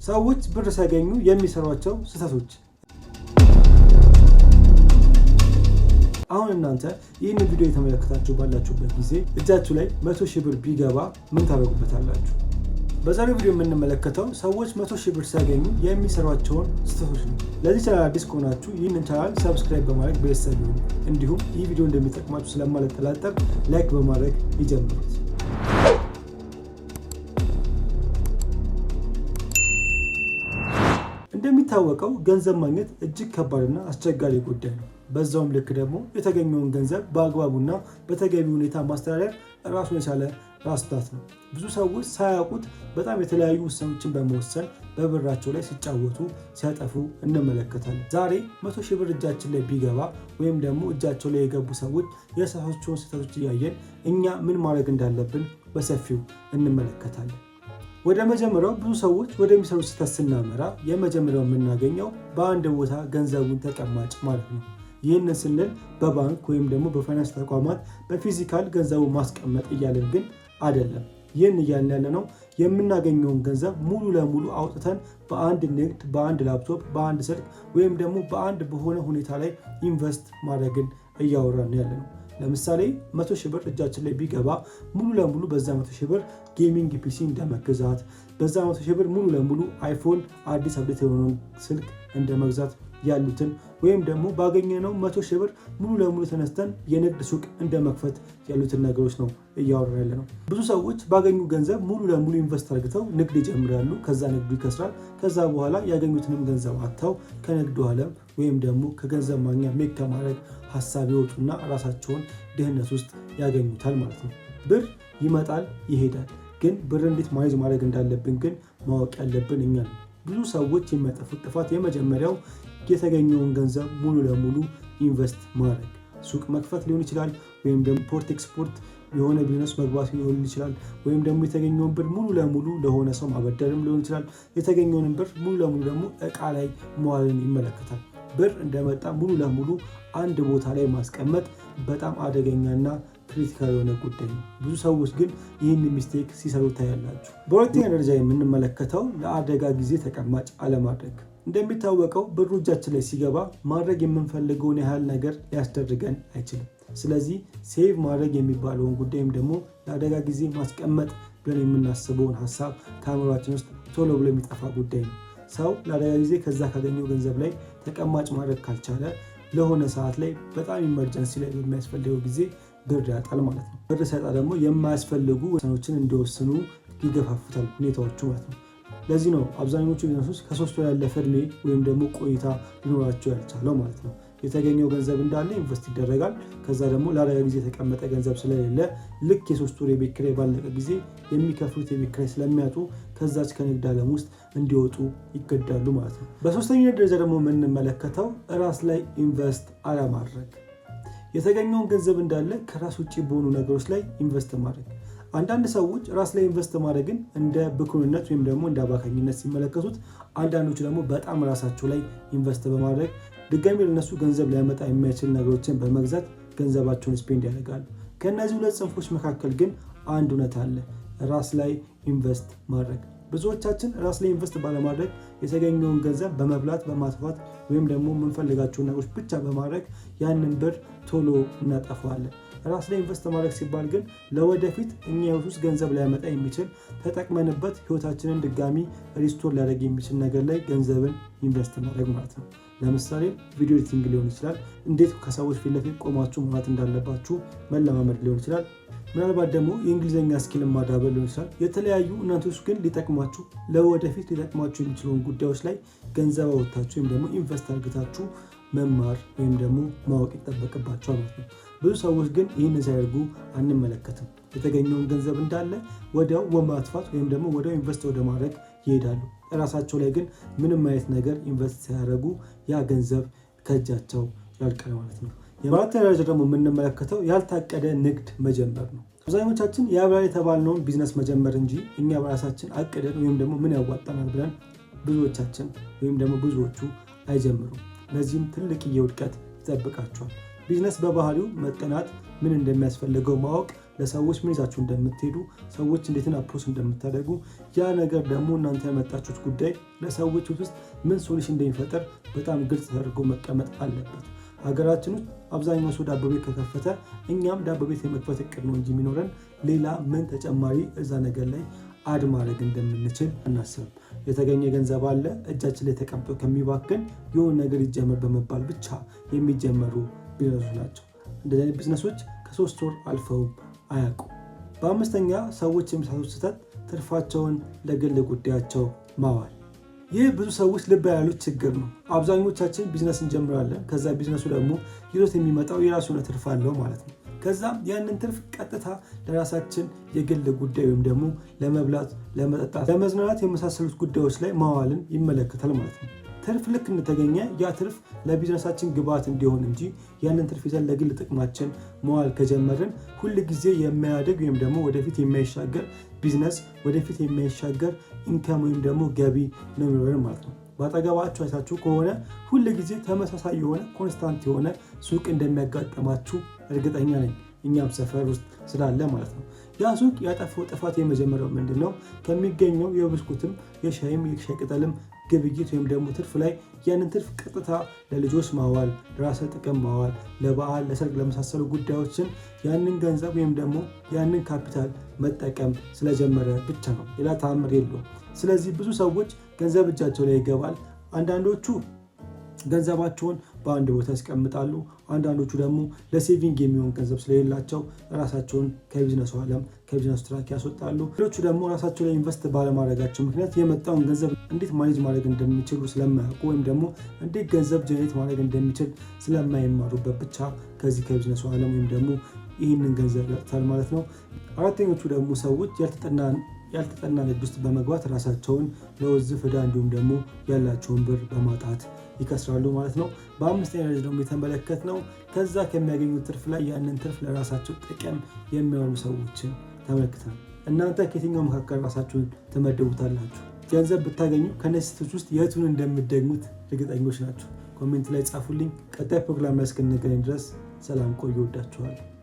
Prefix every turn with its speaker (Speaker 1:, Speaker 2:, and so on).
Speaker 1: ሰዎች ብር ሲያገኙ የሚሰሯቸው ስህተቶች። አሁን እናንተ ይህን ቪዲዮ የተመለከታችሁ ባላችሁበት ጊዜ እጃችሁ ላይ 100,000 ብር ቢገባ ምን ታደርጉበታላችሁ? በዛሬው ቪዲዮ የምንመለከተው ሰዎች 100,000 ብር ሲያገኙ የሚሰሯቸውን ስህተቶች ነው። ለዚህ ቻናል አዲስ ከሆናችሁ ይህንን ቻናል subscribe በማድረግ ቤተሰብ ይሁኑ። እንዲሁም ይህ ቪዲዮ እንደሚጠቅማችሁ ስለማልጠራጠር like በማድረግ ይጀምሩት። እንደሚታወቀው ገንዘብ ማግኘት እጅግ ከባድና አስቸጋሪ ጉዳይ ነው። በዛውም ልክ ደግሞ የተገኘውን ገንዘብ በአግባቡና በተገቢ ሁኔታ ማስተዳደር ራሱን የቻለ ራስ ምታት ነው። ብዙ ሰዎች ሳያውቁት በጣም የተለያዩ ውሳኔዎችን በመወሰን በብራቸው ላይ ሲጫወቱ ሲያጠፉ እንመለከታለን። ዛሬ 100,000 ብር እጃችን ላይ ቢገባ ወይም ደግሞ እጃቸው ላይ የገቡ ሰዎች የሰሯቸውን ስህተቶች እያየን እኛ ምን ማድረግ እንዳለብን በሰፊው እንመለከታለን። ወደ መጀመሪያው ብዙ ሰዎች ወደሚሰሩት ስህተት ስናመራ የመጀመሪያው የምናገኘው በአንድ ቦታ ገንዘቡን ተቀማጭ ማለት ነው። ይህንን ስንል በባንክ ወይም ደግሞ በፋይናንስ ተቋማት በ physical ገንዘቡ ማስቀመጥ እያለን ግን አይደለም። ይህን እያልን ያለነው የምናገኘውን ገንዘብ ሙሉ ለሙሉ አውጥተን በአንድ ንግድ፣ በአንድ ላፕቶፕ፣ በአንድ ስልክ ወይም ደግሞ በአንድ በሆነ ሁኔታ ላይ invest ማድረግን እያወራን ያለ ነው። ለምሳሌ 100,000 ብር እጃችን ላይ ቢገባ ሙሉ ለሙሉ በዛ 100,000 ብር gaming PC እንደመግዛት፣ በዛ 100,000 ብር ሙሉ ለሙሉ iPhone አዲስ update የሆነውን ስልክ እንደመግዛት ያሉትን ወይም ደግሞ ባገኘነው 100,000 ብር ሙሉ ለሙሉ ተነስተን የንግድ ሱቅ እንደመክፈት ያሉትን ነገሮች ነው እያወራን ያለ ነው። ብዙ ሰዎች ባገኙ ገንዘብ ሙሉ ለሙሉ invest አድርገው ንግድ ይጀምራሉ። ከዛ ንግዱ ይከስራል። ከዛ በኋላ ያገኙትንም ገንዘብ አጥተው ከንግዱ ዓለም ወይም ደግሞ ከገንዘብ ማግኛ make ከማድረግ ሀሳብ ይወጡና ራሳቸውን ድህነት ውስጥ ያገኙታል ማለት ነው። ብር ይመጣል ይሄዳል። ግን ብር እንዴት manage ማድረግ እንዳለብን ግን ማወቅ ያለብን እኛ ነው። ብዙ ሰዎች የሚያጠፉት ጥፋት የመጀመሪያው የተገኘውን ገንዘብ ሙሉ ለሙሉ invest ማድረግ፣ ሱቅ መክፈት ሊሆን ይችላል፣ ወይም ደግሞ import export የሆነ ቢዝነስ መግባት ሊሆን ይችላል፣ ወይም ደግሞ የተገኘውን ብር ሙሉ ለሙሉ ለሆነ ሰው ማበደርም ሊሆን ይችላል። የተገኘውን ብር ሙሉ ለሙሉ ደግሞ እቃ ላይ መዋልን ይመለከታል። ብር እንደመጣ ሙሉ ለሙሉ አንድ ቦታ ላይ ማስቀመጥ በጣም አደገኛና critical የሆነ ጉዳይ ነው። ብዙ ሰዎች ግን ይህን mistake ሲሰሩ ታያላችሁ። በሁለተኛ ደረጃ የምንመለከተው ለአደጋ ጊዜ ተቀማጭ አለማድረግ። እንደሚታወቀው ብሩ እጃችን ላይ ሲገባ ማድረግ የምንፈልገውን ያህል ነገር ሊያስደርገን አይችልም። ስለዚህ save ማድረግ የሚባለውን ጉዳይም ደግሞ ለአደጋ ጊዜ ማስቀመጥ ብለን የምናስበውን ሀሳብ ከአእምሯችን ውስጥ ቶሎ ብሎ የሚጠፋ ጉዳይ ነው። ሰው ለአደጋ ጊዜ ከዛ ካገኘው ገንዘብ ላይ ተቀማጭ ማድረግ ካልቻለ ለሆነ ሰዓት ላይ በጣም emergency ላይ በሚያስፈልገው ጊዜ ብር ያጣል ማለት ነው። ብር ሲያጣ ደግሞ የማያስፈልጉ ውሳኔዎችን እንዲወስኑ ይገፋፉታል ሁኔታዎቹ ማለት ነው። ለዚህ ነው አብዛኞቹ ቢዝነሶች ከ3 ወር ያለፈ እድሜ ወይም ደግሞ ቆይታ ሊኖራቸው ያልቻለው ማለት ነው። የተገኘው ገንዘብ እንዳለ invest ይደረጋል። ከዛ ደግሞ ለአደጋ ጊዜ የተቀመጠ ገንዘብ ስለሌለ ልክ የ3 ወር የቤት ኪራይ ባለቀ ጊዜ የሚከፍሉት የቤት ኪራይ ስለሚያጡ ከዛች ከንግድ ዓለም ውስጥ እንዲወጡ ይገዳሉ ማለት ነው። በሶስተኛ ደረጃ ደግሞ የምንመለከተው ራስ ላይ invest አለማድረግ። የተገኘውን ገንዘብ እንዳለ ከራስ ውጭ በሆኑ ነገሮች ላይ invest ማድረግ። አንዳንድ ሰዎች ራስ ላይ invest ማድረግን እንደ ብኩንነት ወይም ደግሞ እንደ አባካኝነት ሲመለከቱት፣ አንዳንዶቹ ደግሞ በጣም ራሳቸው ላይ invest በማድረግ ድጋሚ ለነሱ ገንዘብ ሊያመጣ የሚያችል ነገሮችን በመግዛት ገንዘባቸውን spend ያደርጋሉ። ከእነዚህ ሁለት ጽንፎች መካከል ግን አንድ እውነት አለ፣ ራስ ላይ invest ማድረግ። ብዙዎቻችን ራስ ላይ invest ባለማድረግ የተገኘውን ገንዘብ በመብላት በማጥፋት ወይም ደግሞ የምንፈልጋቸውን ነገሮች ብቻ በማድረግ ያንን ብር ቶሎ እናጠፋዋለን። ራስ ላይ invest ማድረግ ሲባል ግን ለወደፊት እኛ ህይወት ውስጥ ገንዘብ ሊያመጣ የሚችል ተጠቅመንበት ህይወታችንን ድጋሚ restore ሊያደርግ የሚችል ነገር ላይ ገንዘብን invest ማድረግ ማለት ነው። ለምሳሌ video editing ሊሆን ይችላል። እንዴት ከሰዎች ፊት ለፊት ቆማችሁ ማውራት እንዳለባችሁ መለማመድ ሊሆን ይችላል። ምናልባት ደግሞ የእንግሊዝኛ skill ን ማዳበር ሊሆን ይችላል። የተለያዩ እናንተ ውስጥ ግን ሊጠቅሟችሁ ለወደፊት ሊጠቅሟችሁ የሚችለውን ጉዳዮች ላይ ገንዘብ አወጥታችሁ ወይም ደግሞ invest አድርጋችሁ መማር ወይም ደግሞ ማወቅ ይጠበቅባቸዋል ማለት ነው። ብዙ ሰዎች ግን ይህንን ሲያደርጉ አንመለከትም። የተገኘውን ገንዘብ እንዳለ ወዲያው ማጥፋት ወይም ደግሞ ወዲያው invest ወደ ማድረግ ይሄዳሉ። እራሳቸው ላይ ግን ምንም አይነት ነገር invest ሳያደርጉ ያ ገንዘብ ከእጃቸው ያልቃል ማለት ነው። በአራተኛ ደረጃ ደግሞ የምንመለከተው ያልታቀደ ንግድ መጀመር ነው። አብዛኞቻችን ያብራል የተባልነውን ቢዝነስ መጀመር እንጂ እኛ በራሳችን አቅደን ወይም ደግሞ ምን ያዋጣናል ብለን ብዙዎቻችን ወይም ደግሞ ብዙዎቹ አይጀምሩም። ለዚህም ትልቅዬ ውድቀት ይጠብቃቸዋል። ቢዝነስ በባህሪው መጠናት፣ ምን እንደሚያስፈልገው ማወቅ፣ ለሰዎች ምን ይዛችሁ እንደምትሄዱ፣ ሰዎች እንዴትን approach እንደምታደርጉ፣ ያ ነገር ደግሞ እናንተ ያመጣችሁት ጉዳይ ለሰዎች ውስጥ ምን solution እንደሚፈጠር በጣም ግልጽ ተደርጎ መቀመጥ አለበት። ሀገራችን ውስጥ አብዛኛው ሰው ዳቦ ቤት ከከፈተ እኛም ዳቦ ቤት የመክፈት እቅድ ነው እንጂ የሚኖረን ሌላ ምን ተጨማሪ እዛ ነገር ላይ add ማድረግ እንደምንችል አናስብም። የተገኘ ገንዘብ አለ እጃችን ላይ ተቀምጦ ከሚባክን የሆነ ነገር ይጀመር በመባል ብቻ የሚጀመሩ ቢዝነሶች ናቸው። እንደዚህ አይነት ቢዝነሶች ከ3 ወር አልፈውም አያውቁም። በአምስተኛ ሰዎች የሚሳቱት ስህተት ትርፋቸውን ለግል ጉዳያቸው ማዋል። ይህ ብዙ ሰዎች ልብ ያሉት ችግር ነው። አብዛኞቻችን ቢዝነስ እንጀምራለን። ከዛ ቢዝነሱ ደግሞ ይዞት የሚመጣው የራሱ የሆነ ትርፍ አለው ማለት ነው። ከዛም ያንን ትርፍ ቀጥታ ለራሳችን የግል ጉዳይ ወይም ደግሞ ለመብላት፣ ለመጠጣት፣ ለመዝናናት የመሳሰሉት ጉዳዮች ላይ ማዋልን ይመለከታል ማለት ነው። ትርፍ ልክ እንደተገኘ ያ ትርፍ ለቢዝነሳችን ግብዓት እንዲሆን እንጂ ያንን ትርፍ ይዘን ለግል ጥቅማችን መዋል ከጀመርን ሁል ጊዜ የማያድግ ወይም ደግሞ ወደፊት የማይሻገር ቢዝነስ፣ ወደፊት የማይሻገር income ወይም ደግሞ ገቢ ነው የሚኖረን ማለት ነው። በአጠገባችሁ አይታችሁ ከሆነ ሁል ጊዜ ተመሳሳይ የሆነ constant የሆነ ሱቅ እንደሚያጋጥማችሁ እርግጠኛ ነኝ። እኛም ሰፈር ውስጥ ስላለ ማለት ነው። ያ ሱቅ ያጠፋው ጥፋት የመጀመሪያው ምንድን ነው? ከሚገኘው የብስኩትም የሻይም የሻይ ቅጠልም ግብይት ወይም ደግሞ ትርፍ ላይ ያንን ትርፍ ቀጥታ ለልጆች ማዋል፣ ለራስ ጥቅም ማዋል፣ ለበዓል፣ ለሰርግ ለመሳሰሉ ጉዳዮችን ያንን ገንዘብ ወይም ደግሞ ያንን ካፒታል መጠቀም ስለጀመረ ብቻ ነው። ሌላ ተአምር የለውም። ስለዚህ ብዙ ሰዎች ገንዘብ እጃቸው ላይ ይገባል። አንዳንዶቹ ገንዘባቸውን በአንድ ቦታ ያስቀምጣሉ። አንዳንዶቹ ደግሞ ለ saving የሚሆን ገንዘብ ስለሌላቸው ራሳቸውን ከቢዝነሱ ዓለም ከቢዝነሱ track ያስወጣሉ። ሌሎቹ ደግሞ ራሳቸው ላይ invest ባለማድረጋቸው ምክንያት የመጣውን ገንዘብ እንዴት manage ማድረግ እንደሚችሉ ስለማያውቁ ወይም ደግሞ እንዴት ገንዘብ generate ማድረግ እንደሚችል ስለማይማሩበት ብቻ ከዚህ ከቢዝነሱ ዓለም ወይም ደግሞ ይህንን ገንዘብ ያጡታል ማለት ነው። አራተኞቹ ደግሞ ሰዎች ያልተጠና ንግድ ውስጥ በመግባት ራሳቸውን ለውዝፍ ዕዳ እንዲሁም ደግሞ ያላቸውን ብር በማጣት ይከስራሉ ማለት ነው። በአምስተኛ ደረጃ ደግሞ የተመለከትነው ከዛ ከሚያገኙት ትርፍ ላይ ያንን ትርፍ ለራሳቸው ጥቅም የሚያውሉ ሰዎችን ተመልክተናል። እናንተ ከየትኛው መካከል ራሳችሁን ትመድቡታላችሁ? ገንዘብ ብታገኙ ከነዚህ ስህተቶች ውስጥ የቱን እንደምትደግሙት እርግጠኞች ናችሁ? Comment ላይ ጻፉልኝ። ቀጣይ ፕሮግራም ላይ እስክንገናኝ ድረስ ሰላም ቆዩ። እወዳችኋለሁ።